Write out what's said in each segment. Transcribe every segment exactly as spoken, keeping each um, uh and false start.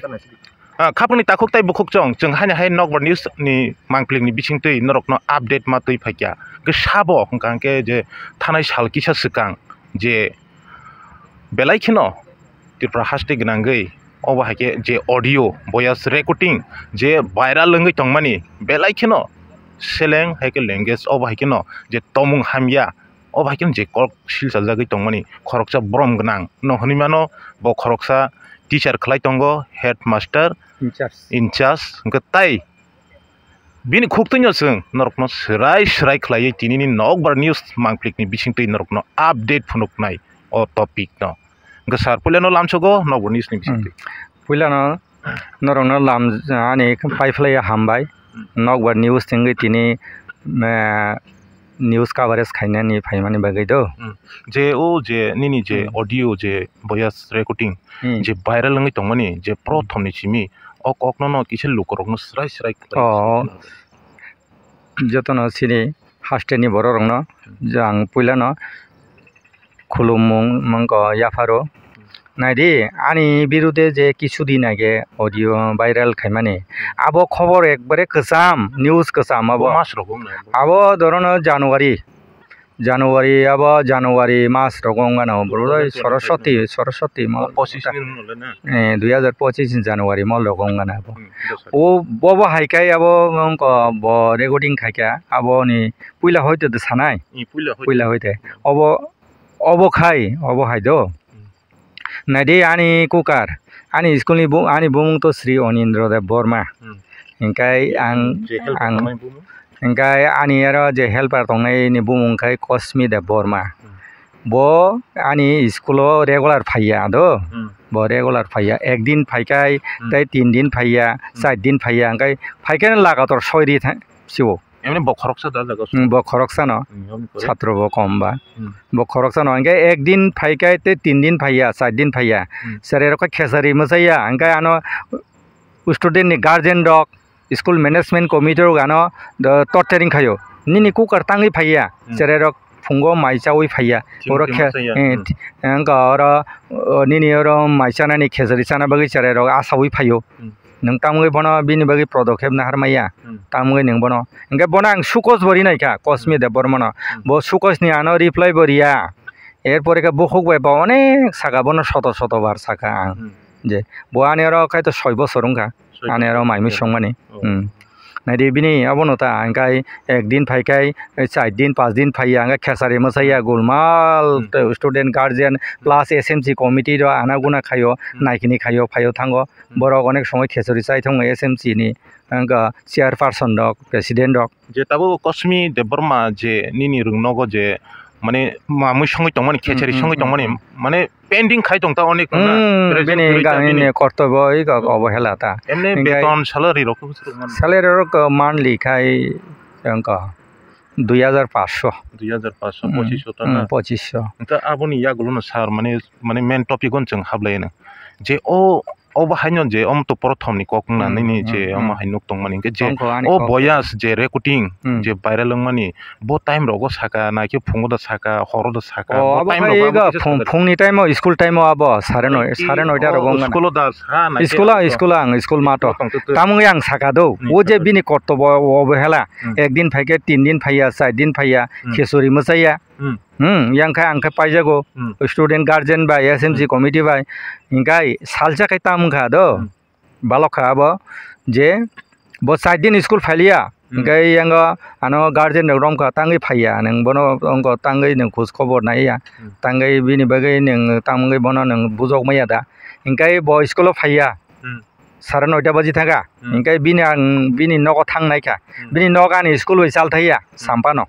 Ah, khapangni takhuk tei bukhuk chwng, chwng haino hai Nokbar News ni mangpili ni bisingtwi norokno update ma twi phaikha. Hwnkhe sabo hwnkha hwnkhe je thanai sal kisa swkang je belai kheno Tripura haste gwnangwi obo hai khe je audio, voice recording je viral wngwi tongmani belai kheno seleng hai khe language obo hai kheno je tongmung hamya. O bai khe je kok silchajagwi tongmani khoroksa borom gwnang no hwnwi mano. Bo khoroksa teacher khlai tongo, headmaster in charge, in charge hwnkhe tai bini khuktwino chwng norokno swrai swrai khlaiwi tinini Nokbar News mangplikni bisingtwi norokno update phunuknai o topic no. Hwnkhe sir, puilano lamsogo Nokbar News ni bisingtwi. Hmm. Puilano norokno lam ani paiphlaiya hambai. Hmm. Nokbar News tingwi tini, eh, news coverage khainani phaimani bagwi do. Hmm. Je o je nini je, hmm, audio je voice recording, hmm, je viral wngwi tongmani je prothom ni simi o kokno no kisa lukurokno swrai swrai khlai. Oh. Jotono chini hasteni bororokno, hmm, jang puilano khulumung mungko yapharo. Naidi, ani birude je kisu din age audio viral khaimani, abo khobor ekbare kwcham, news kwcham abo. Bo mas rok wng na bo? Abo dorono January, January, abo January mas rogo wng gana, bro, Soroswati, Soroswati mo. Pochisni wng nole na? Eh, dui hajar pochis ni January mo logo wng gana abo. Hmm, dosari. O, bobo hai kai abo wngko bo recording khai kha, aboni puila hoite de sanai. I, puila hoite. Puila hoite. Obo, obo khai, obo hai do. Hmm. Naidi ani kukar, ani school ni bu-, ani bumung to Sri Onindro Deb Borma. Hmm. Hingkai ang, je helper ang, tongnai bumung? Hingkai ani aro je helper tongnai ni bumung khai Kosmi Deb Borma. Hmm. Bo ani school o regular phaiya do. Hmm. Bo regular phaiya. Ekdin phaikai, hmm, tei tin din phaiya, hmm, char din phaiya. Hingkai phaikai lagator soi ri tha-, siwo. Emni bo khoroksa da jaga. Hmm, bo khoroksa no. Hmm, emni kore. Chhatro bo kom ba. Hmm. Bo khoroksa no. Hingke ek din phai kai tei tin din phaiya, char din phaiya. Hmm. Cherai rok khe khesari mwchaiya. Hingke ano student ni guardian rok, school management committee rok ano do torturing khaio. Nini kukar tangwi phaiya. Hmm. Cherai rok phungo mai chawi phaiya. Thing oro thing khe, mwchaiya. Eh, hmm, thi-, hingke oro, o, nini oro mai chanani khesari chana bagwi cherai rok asawi phaio. Hmm. Nwng tamgwi bono bini bagwi podokhep nahar maya. Hmm. Tamgwi nwng bono. Hingke bono ang sukos bo rinai kha, Kosmi Debbarmano. Hmm. Bo sukos ni ano reply bo riya. Erpore khe bukhuk bai bo onek saka bono soto soto bar saka ang. Hmm. Je, bo ani oro kaitor soi bosor wngkha. Soi bosor. Ani oro mai mui songmani. Oh. Hmm. Naidi bini abono ta hingkai ek din phai kai, char din, pas din phaiya, hingke khesari mwchaiya, hmm, gulmal, hmm, student, guardian, hmm, plus S M C committee rok ana guna khaio, hmm, naikini khaio, phaio thango. Hmm. Borok onek somoi khesori chai thangma S M C ni, wngkha chairperson rok, president rok. Je tabuk Kosmi Debbarma je nini rwng nogo je mane mamui songwi tongmani, khechari, hmm, songwi, hmm, tongmani, hmm, mane pending khai tongta onek wngna. Hmm, present bini kwrwi ta gani bini ne kortobo oi kok obo hela ta. Emne hingkai beton salary rok khe bwswk mano? Salary rok monthly khai wngkha dui hajar paanch sho. Dui hajar paanch sho, hmm, pochisho ta na? Hmm, pochisho. Hingke aboni yagulo no sir mane, mane main topic o chwng hablai no. Je o Obo haino je omo to prothom ni kok wngna, hmm, nini je, hmm, omo, hmm, hai nuk tongmani, hingke je tongkho ani o kok. Voice je recording, hmm, je viral wngmani, bo time rogo saka, naikhe phungo da saka, horo da saka, o, bo abo time khai rogo ego abo kisa phung-, saka. Phungni time o, school time o abo, sare noi, sare noita rogo wngna. School o da sa, naikhe school o, abo. School o ang, school mato. School tong twi twi. Tamungwi ang saka do, hmm, o je saka. Bini kortobo o, obo hela, hmm, ek din phaikhe, tin din phaiya, char din phaiya, hmm, khesori mwchaiya. Hmm. Hmm, yang khe ang khe paijago. Hmm. Student guardian bai S M C, hmm, committee bai. Hingkai salsa khe tam wngkha do. Hmm. Balok kha abo je bo char din school phailiya. Hmm. Hingkai yango ano guardian rok romkha tangwi phaiya. Nwng bono wngkha tangwi nwng khoj khobor naiya. Hmm. Tangwi bini bagwi nwng tangwi bono nwng bujok maya da. Hingkai bo school o phaiya. Hmm. Sare noita baji thangkha. Hmm. Hingkai bini ang bini nogo thang naikha. Hmm. Bini nog ani school bai chal thaiya, hmm, sampano.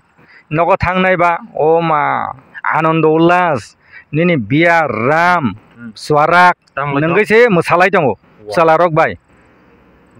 Nogo thangnai ba, o ma, Anando Ullas, nini Bia Ram, hmm, Swarak, tamo nwngwi se mwsalai tongo, wow, chwlarok bai.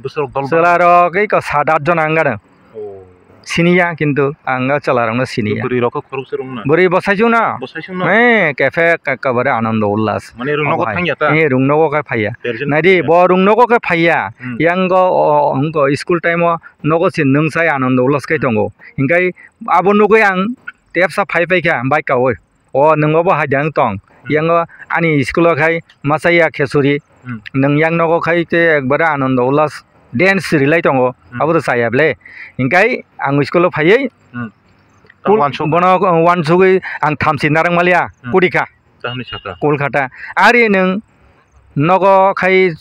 Bwswrok dol ba? Chwlarok eko sat at jona wngkha no. Oh. Siniya, kintu ang o chwlarokno siniya. Bwrwi rok khe khoroksa rwngna? Bwrwi bwsai chwngno. Bwsai chwngno? Eh, kephe ka-, ekabare Anando Ullas. Mane rwng nogo thangya ta? Eh, rwng nogo khe phaiya. Naidi, bo rwng nogo khe phaiya. Hmm. Yang o, o, wngkha school time o nogo se nwng sai Anando Ullas kai tongo. Hingkai abo nugui ang tepsa phai phai kha bike kaui. O nwng obo hai de wng tong. Hmm. Yang o ani school o khai masa ya khesuri, Hmm. Nwng yang nogo khai te ekbare anando ullas dance rilai tongo, Hmm. abo to chaya ble. Hinkai ang school o phaiwi Hmm. Kul-, Wansuk. Bono wansugwi ang thamchi narang malia, Hmm. Kurikha. Tahni saka. Kolkata. Ari nwng nogo khai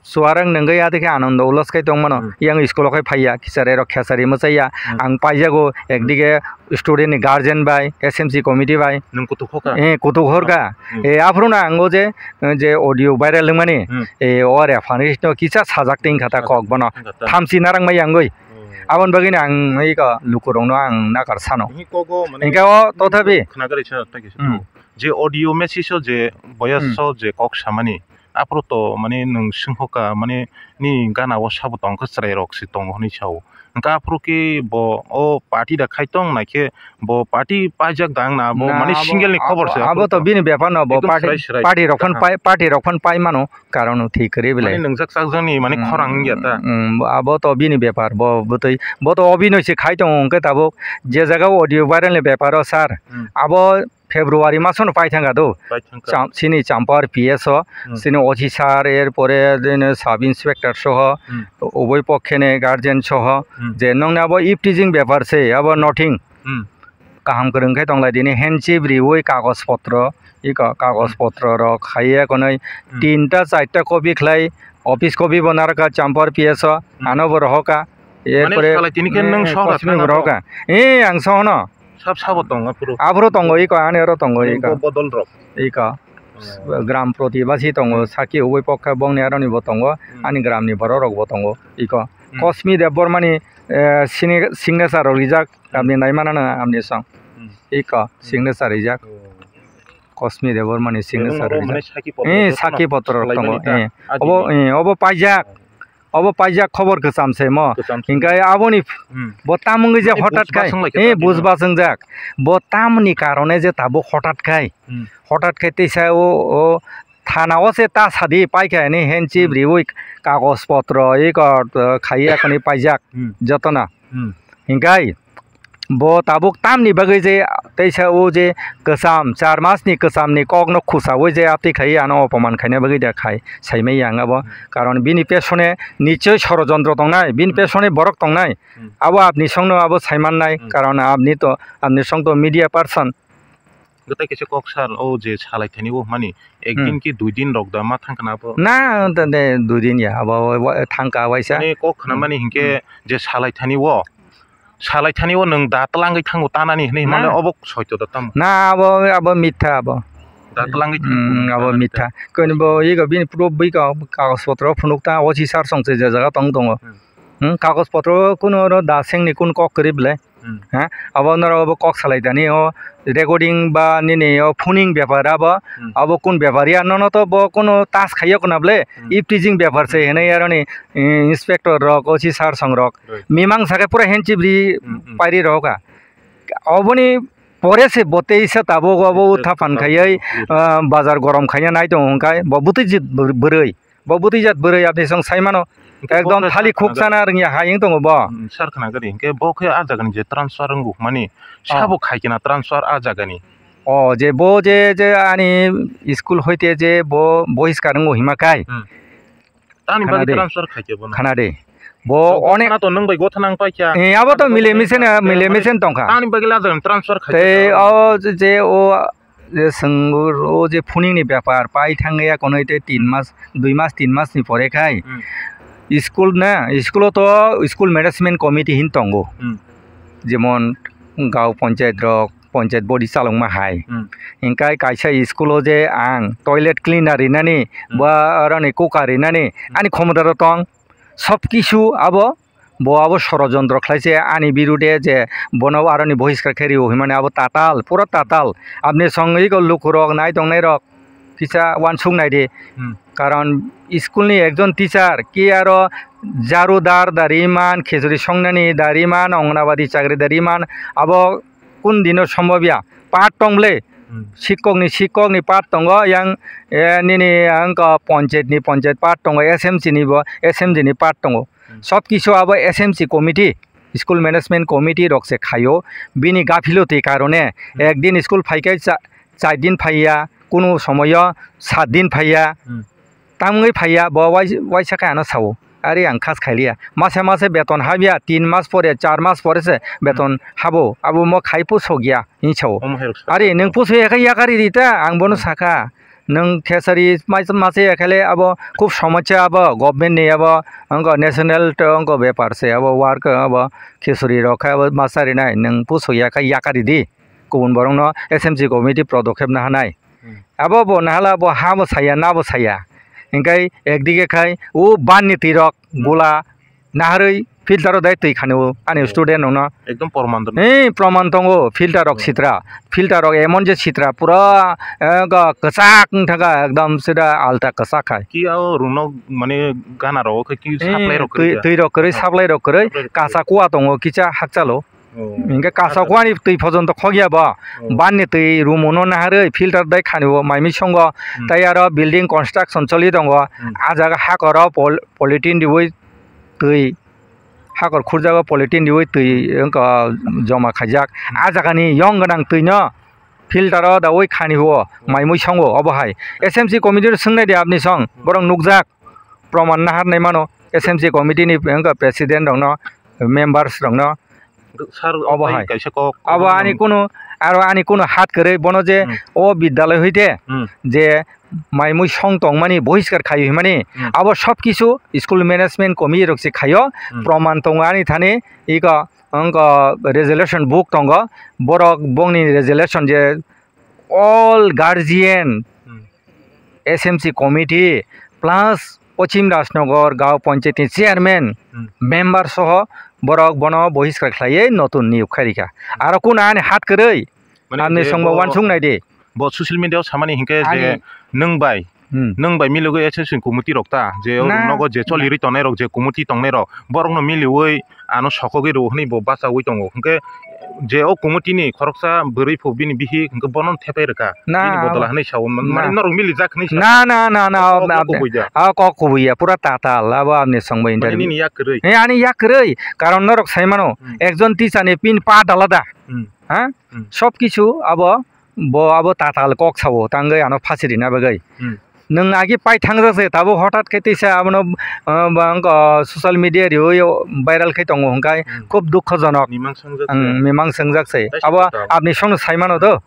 suarang nungwi adikhe anando ulos khai tongmano. Hmm. Yang school o khai phaiya, kichare rok khesari mwchaiya. Hmm. Ang paijago Hmm. ekdige student ni guardian bai, S M C committee bai. Nwng kutuk hoka? Eh, kutuk horka. Hmm. Eh, aphuru na ang o je, je audio viral wngmani. Hmm. Eh, o reference no kisa sajak ting khata Sajak kok bono. Ting khata. Thamchi narang mai yangwi. Hmm. Aboni bagwi no ang iko lukurokno ang nakar sano. Hini kogo mane Hingke o tothabi. Khnagarisa tagisa. Hmm. Je audio message o je boya Hmm. so je kok samani. Aphuru to mane nwng swngkhoka mane ni gana o sabo tongkha chwrai rok se tongo hwnwi sao. Hwnkhe aphuru khe bo o party da khai tong naikhe bo party paijak da wngna abo Na, mane abo, single ni khobor se abo, abo aphuru to to. Bini bepar no bo Ekdom party, srai srai. Party rok phano Kaham. Pai, party rok phano pai mano karon thik kwrwi belai. Mane nwngjak chakjakni mane Hmm, khorang wngya ta. Hmm, abo to bini bepar bo bwtwi bo to obinoi se khai tongo hwnkhe tabuk je jaga o audio viral ni bepar o sir Hmm. abo February masono paithangkha do. Paithangkha. Cham-, chini Champar P S o, Hmm. chini O C sir, er pore dine sub inspector soho, Hmm. uboi pokkhe ni guardian soho, Hmm. je nongni abo ifteezing bepar se, abo nothing. Hmm. Kaham kwrwng khe tonglai dini, handship riui kagoj potro, iko kagoj Hmm. potro rok khaiye konoi Hmm. tinta charta copy khlai, office copy bo narwkha Champar P S o, Hmm. ano bo rohoka. Mane Er pore, salai tini khe nwng eh, sohor Kosmi thangna bo to? Rohoka. Eh, ang sohono. Sab sabo tongo aphuru. Aphuru tongo, iko, ani oro tongo, Ani iko. Bo bodol rok. Iko. Oh. Gram protibasi tongo, Hmm. saki ubui pokha bongni aroni bo tongo, Hmm. ani gram ni borok rok bo tongo, iko. Hmm. Kosmi Debbarma ni, eh, sini-, signature rok rijak, Hmm. amni naimana no amni song. Hmm. Iko, Hmm. signature rijak. Oh. Kosmi Debbarma ni Bebak signature rok rijak. Mane saki potro Eh, rok saki jotono potro rok salai tongo, mani ta, eh. Ajini. Obo, eh, obo paijak. Oh. Obo paijak khobor kwcham se mo. Kwcham se. Hinkhe aboni Hmm. bo tam wngwi je Mane hotat khai, bujba swnglai khe eh, ta bujba swngjak. Bo tamni karone je tabuk hotat khai. Hmm. Hotat khai teisa o, o thana o se ta sadi paikha hwnwi handship Hmm. riui kagoj potro iko, uh, khaiya khwnwi paijak Hmm. jotono. Hmm. Hinkhe Bo tabuk tamni bagwi je teisa o je kwcham, char masni kwchamni kokno khusaui je aptwi khai ano opoman khaina bagwi da khai saimaya ang abo. Hmm. Karon bini pesone nichoi sorojontro tongnai, bini Hmm. pesone borok tongnai. Hmm. Abo apni songno abo saimannai, Hmm. karon apni to, apni song to media person. Gata kisa kok sar, o je salai thani o mani, Hmm. ekdin ki dui din rok da ma thang khna abo? Na, de, de, dui din ya, abo, abo, abo thang ka waisa. Ani kok khna Hmm. mani hinkhe Hmm. je salai thani o, Salai thani o nwng da twlangwi thango tanani hwnwi himano Na. Obo soito da tamo? Na, abo, abo mitha abo. Da twlangwi thango Mm, abo tanani mitha. Koni bo ego bini proof bui ka kagoj potro phunuk ta O C sir song se je jaga tong tongo. Hmm. Hmm, kagoj potro kuno oro da sengni kun kok kwrwi belai. Hmm. Ha? Abo norok abo kok salai dani o recording ba nini o phoning bepar abo. Hmm. Abo kun bepar ya nono to bo kuno tas khaiya kuna belai. Hmm. Ifteezing bepar se Hmm. hwnwi aroni, eh, inspector rok, O C sir song rok. Right. Mimang sakhe pura handship ri Hmm, hmm. Pairi rohoka. Oboni pore se bo teisa tabuk obo Yes, utha phan tabuk khaiwi, yes. Ah, bazar gorom khaina nai tongo hwnkhai bo bwtwi jit bwrwi. Bo bwtwi jat bwrwi apni song sai mano. Hwnkhe ekdom bo khe thali sir khuk khna chana rwngya hai wng tongo bo. Hmm, sir khna gari hwnkhe bo khe ah jagani je transfer wng mani Oh. Sabo khai kena transfer ah jagani. Oh, je bo je, je ani school hoite je bo bohiskar wngo hima kai. Hmm. Tani bagwi Khana de. Transfer khaikhe bono. Khana de. Bo Bo onek khana to nwng bai gotha nang paikha. Eh, abo to Tani mile bagwi misen, transfer mile khaikhe misen tongkha. Tani bagwi lajan transfer khaikhe Tei tani. O je, je o je swngo, o je phoning ni bepar pai thangya kono te tin mas, dui mas, tin mas ni pore khai. Hmm. School na, school o to school management committee hin tongo. Hmm. Jemon gaon panchayat rok, panchayat body chalokma hai. Hmm. Hinkhe kaisa school o je ang toilet cleaner rinani, Hmm. ba aroni cooker rinani, Hmm. ani khomota rok tong, sob kisu abo, bo abo sorojontro khlai se ani birude je bono aroni bohiskar khe rio hinmani abo tatal, pura tatal. Aboni songwi go lukurok nai tongnai rok, kisa uansuk nai di. Hmm. Karon school ni ekjon teacher ki aro jaru dar dari man, khichuri songnani dari man, ongnabadi chakri dari man, abo kun dino sombobya part tong ble. Hmm. Sikok ni, sikok ni part tongo, yang, eh, nini ang ka panchayat ni, panchayat part tongo, S M C ni bo, S M C ni part tongo. Hmm. Sob kisu abo S M C committee, school management committee rok se khaio. Bini gaphiluti karone, Hmm. Ekdin school phaikai cha-, char din phaiya, kunu somoyo sat din phaiya. Hmm. Tamungwi phaiya, bo wai-, waisa khe ano sao. Ari ang khas khailiya. Mase mase beton habya, tin mas pore, char mas pore se beton habo. Abo mo khai pusokya, hinwi sao. Omo hai rok sa. Ari nwng pusoya khe yakari rita, ang bono sakha. Nwng thesari mai-, mase yakhele abo khub somosya abo government ni abo wngkha national to wngkha bepar se abo work abo khesuri rok khe abo masa rinai nwng pusoya khe yakari di. Kubun borok no S M C committee prodokhep nahanai. Hmm. Abo bo nahala bo ha bo saya na bo saya. Hinkhe ekdige khai o ban ni twi rok gula naharwi filter o dai twi khani o ani student rok no. Ekdom proman tongo. Ei proman tongo filter rok sitra. Filter rok emon je sitra pura, eh, ga kwchak wng thaka ekdom sida alta kwchak khai. Ki o rungno mane gana rok khe ki supply rok kwrwi twi, twi rok kwrwi, supply rok kwrwi, supply rok kwrwi. Kacha kua tongo kisa hakchalo. Oh. Hinkhe kacha kuani twi phojonto khokya bo. Oh. Banni twi rumuno naharwi filter dai khani bo mai misongo. Hmm. Tai aro building construction choli tongo. Hmm. Ah jaga hakoro pol-, polythene riwi twi hakor khurjago polythene riwi twi wngkha joma khaijak. Hmm. Ah jagani yong gwnang twino filter o dawi khani bo mai mui songo obo hai. S M C committee rok swngnai de apni song. Hmm. Borok nukjak. Proman nahar nai mano S M C committee ni wngkha president rokno, members rokno. Sir, obo hai kaisa kok abo ani kunu, aro ani kunu hat kwrwi bono je o bidyaloi hoite je mai mui song tongmani bohiskar khaio hinmani abo sob kisu school management committee rok se khaio. Proman tongo ani thani iko wngkha resolution book tongo, borok bongni resolution je all guardian, S M C committee plus Pochim Rajnagar Gaon Panchayat ni chairman, member soho borok bono bohiskar khlaiwi notun niyok khairikha. Aro kunu ani hat kwrwi? Mane ani je songbo bo wansuk nai di. Bo social media o samani hinkhe je nwng bai, nwng bai milogwi S M C committee rok ta je nogo je cholirwi tongnai rok je committee tongnai rok borokno miliwi ano sokogwi rw hwnwi bo bachaui tongo. Hinkhe je o committee ni khoroksa bwrwi phu bini bihik hinkhe bono thepai rwkha. Bini bodol hwnwi sao, mane norok milijak hwnwi sao. Na, na, na, na, o kok kubui ya, pura tatal abo ani songbo interview. Nini yak kwrwi. He, ani yak kwrwi, karon norok sai mano, ekjon teacher ni pin pa dalada. Ha? Sob kichu abo, bo abo tatal kok sao, tangwi ano phasi rina bagwi. Nwng agi pai thangjak se, tabuk hothat khe tisa abono, ah, bang, ah, social media riwi viral khe tongo hwnkhe khub dukhojonok. Mimang swngjak se. Abo apni songno sai mano do.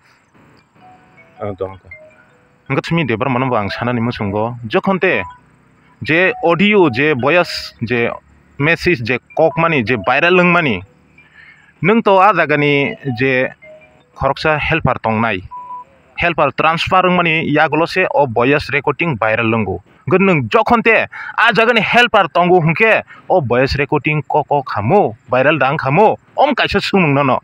Hwnkhe simi Debbarmano bo ang sanani muchungo, jokhon te je audio, je voice, je message, je kokmani, je viral wngmani, nwng to a jagani je khoroksa helper tongnai, helper transfer wngmani yagulo se o voice recording viral wngo. Hwnkhe nwng jokhon te a jagani helper tongo hwnkhe o voice recording kok kok khamu, viral dang khamu, om kaisa sumung nono.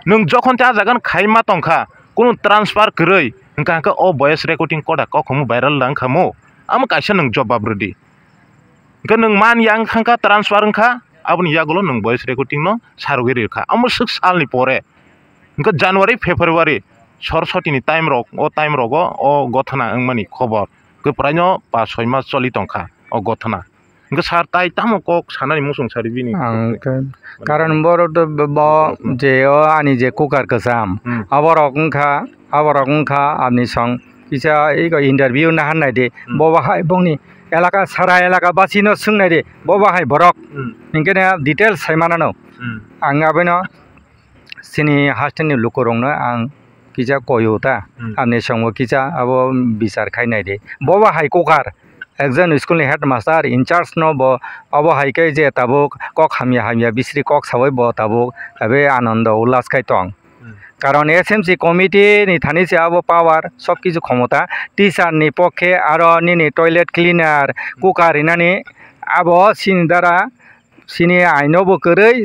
Nwng jokhon te a jagani khaima tongkha, kunu transfer kwrwi, hwnkha hwnkhe o voice recording koda kok khamu viral dang khamu, amo kaisa nwng jobab rwdi. Hwnkhe nwng man yang thangkha transfer wngkha, aboni yagulo nwng voice recording no sarogwi rwkha. Amo swk salni pore, hwnkhe January, February, Soroswati ni time rok, o time rogo o gothana wngmani khobor kwpraino pas soi mas choli tongkha o gothana. Hwnkhe sir tai tamo kok sanani muchung sari bini? Ang khe karon borok to bo, bo je o ani je cooker kwcham, aborok wngkha, aborok wngkha ani song kisa ego interview naharnai di, bo bahai bongni elaka sara elaka basino swngnai di, bo bahai borok hinkhe details sai manano. Ang abono chini hasteni lukurokno ang kisa koyo ta, ani songbo kisa abo bichar khai nai di. Bo bahai cooker, ekjon school ni headmaster in charge no bo, abo hai khe je tabuk kok hamya hamya bisri kok saui bo tabuk ebe anondo ullas khai tong. Karon S M C committee ni thani se abo power, sob kisu khomota, teacher ni pokhe aro nini toilet cleaner, cooker rinani abo chini dara chini aino bo kwrwi,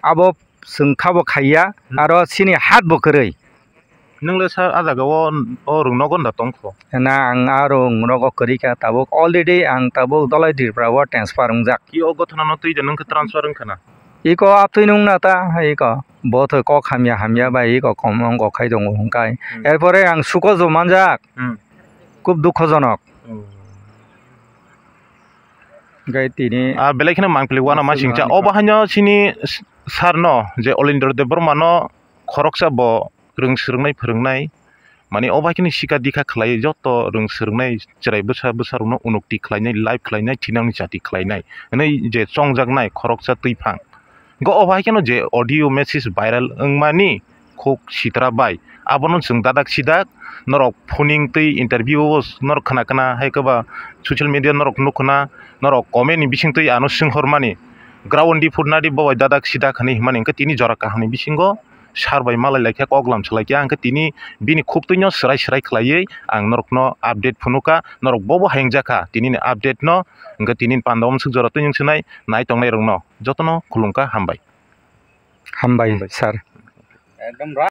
abo chwng kha bo khaiya, aro chini hat bo kwrwi. Nwng le sir, a jaga o, o rung nogo da tong kho? Na, ang a rung nogo kwrwi kha, tabuk already ang tabuk Dolai Tripura o transfer wngjak. Ki o gothona no twi de nwng khe transfer wng kha na? Iko a twi nung na ta, iko bo thoi kok hamya hamya bai iko kom ong kok khai tongo hwnkhe. Erpore ang suko jo manjak. Khub dukhojonok. Hwnkhe tini a belai kheno mangpili uanama singcha. Obo haino chini sir no je Olendra Debbarma no khoroksa bo rwng swrwngnai phwrwngnai, Mane o bai kheno sika dikha khlai joto rwng swrwngnai chwrai bwsa bwsa rokno unukti khlainai, live khlainai, thinangni chati khlainai hwnwi je chongjaknai khoroksa twiphang. Go o bai kheno je audio message viral wngmani khuk sitra bai, abono chwng dadak sidak norok phuning twi interview o norok khna khna hai khe ba social media norok nuk khna, norok comment ni bising twi ano swnghormani ground di phutnadi bo bai dadak sidak hinwi hwnmani hwnkhe tini jora kaham ni bisingo sar bai malai laikha, kok lam salai kha, hwnkhe tini bini khuk twi no swrai swrai khlaiwi ang norokno update phunukha, norok bobo hayung jakha tini ni update no, hwnkhe tini ni panda o mwswk jora twi wng swnai nai tongnai rokno jotono khulumkha, hambai. Hambai, hambai. Sir. Ekdom right.